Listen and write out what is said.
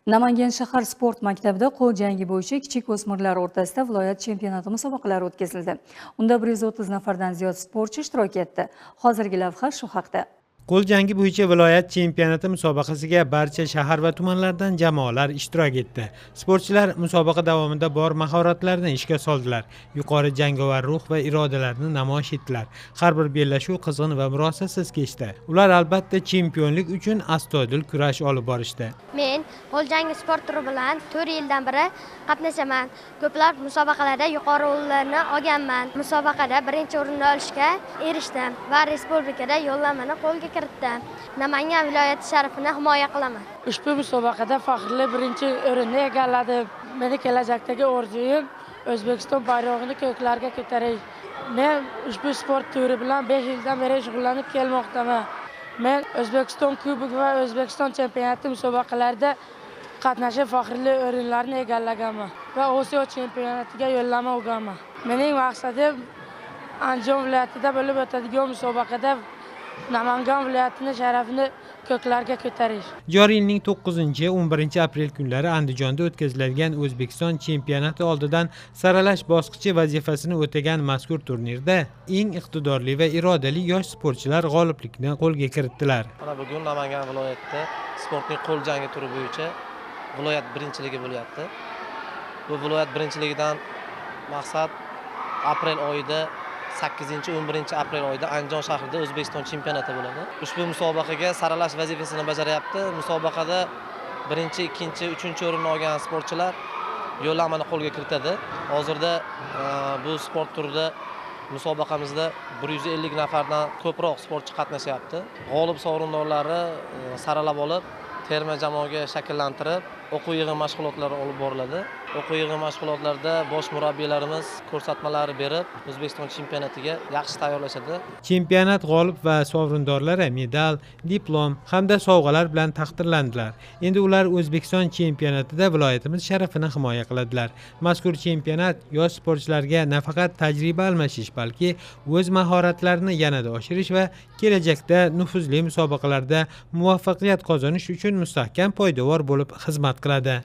Namangan shahar sport maktabida qo'l jangi bo'yicha kichik o'smirlar o'rtasida viloyat chempionati musobaqalari o'tkazildi. Unda 130 nafardan ziyod sportchi ishtirok etdi. Hozirgi lavha shu haqda. Qo'l jangi bo'yicha viloyat chempionati musobaqasiga barcha shahar va tumanlardan jamoalar ishtirok etdi. Sportchilar musobaqa davomida bor mahoratlarini ishga soldilar. Yuqori jangovar ruh va irodalarini namoyish etdilar. Har bir bellashuv qizg'in va murosasiz kechdi. Ular albatta chempionlik uchun astoydil kurash olib borishdi. Men qo'l jangi sport turi bilan 4 yildan beri qatnashaman. Ko'plab musobaqalarda yuqori o'rinlarni olganman. Musobaqada birinchi o'rinni olishga erishdim va respublikada yo'llanmani qo'lga kiritdim. Namangan viloyati sharafini himoya qilaman. Ushbu musobaqada faxrli birinchi o'rinni egalladim. Meni kelajakdagi orzuyim O'zbekiston bayrog'ini ko'klarga ko'tarish. Men ushbu sport turi bilan 5 yildan beri shug'ullanib kelmoqdaman. Men O'zbekiston Kubogi va O'zbekiston chempionati musobaqalarida qatnashib faxrli o'rinlarni egallaganman va Osiyo chempionatiga yo'llanma olganman. Mening maqsadim Andijon viloyatida bo'lib o'tadigan musobaqada Namangan viloyatining sharafini ko'klarga ko'tarish. Joriy yilning 9-11 aprel kunlari Andijonda o'tkaziladigan O'zbekiston chempionati oldidan saralash bosqichi vazifasini o'tagan mazkur turnirda eng iqtidorli va irodali yosh sportchilar g'oliblikni qo'lga kiritdilar. Mana bugun Namangan viloyatida sportning qo'l jangi turi bo'yicha viloyat birinchiligi bo'lyapti. Bu viloyat birinchiligidan maqsad aprel oyida, 8-11 aprel oyida Andijon shahrida O'zbekiston chempionati bo'ladi. Ushbu musobaqaga saralash vazifasini bajaryapti. Musobaqada birinchi, ikkinchi, uchinchi o'rinni olgan sportchilar yo'llanmani qo'lga kiritadi. Hozirda bu sport turida musobaqamizda 150 nafardan ko'proq sportchi qatnashyapti. G'olib sovrindorlari saralab olib, terma jamoaga shakllantirib, o'quv yig'in mashg'ulotlari olib boriladi. O'quv yig'in mashg'ulotlarida bosh murabbiylarimiz ko'rsatmalar berib, O'zbekiston chempionatiga yaxshi tayyorlashadi. Chempionat g'olib va sovrindorlari medal, diplom hamda sovg'alar bilan taqdirlandilar. Endi ular O'zbekiston chempionatida viloyatimiz sharafini himoya qiladilar. Mazkur chempionat yosh sportchilarga nafaqat tajriba almashish, balki o'z mahoratlarini yanada oshirish va kelajakda nufuzli musobaqalarda muvaffaqiyat qozonish uchun mustahkam poydevor bo'lib xizmat qiladi.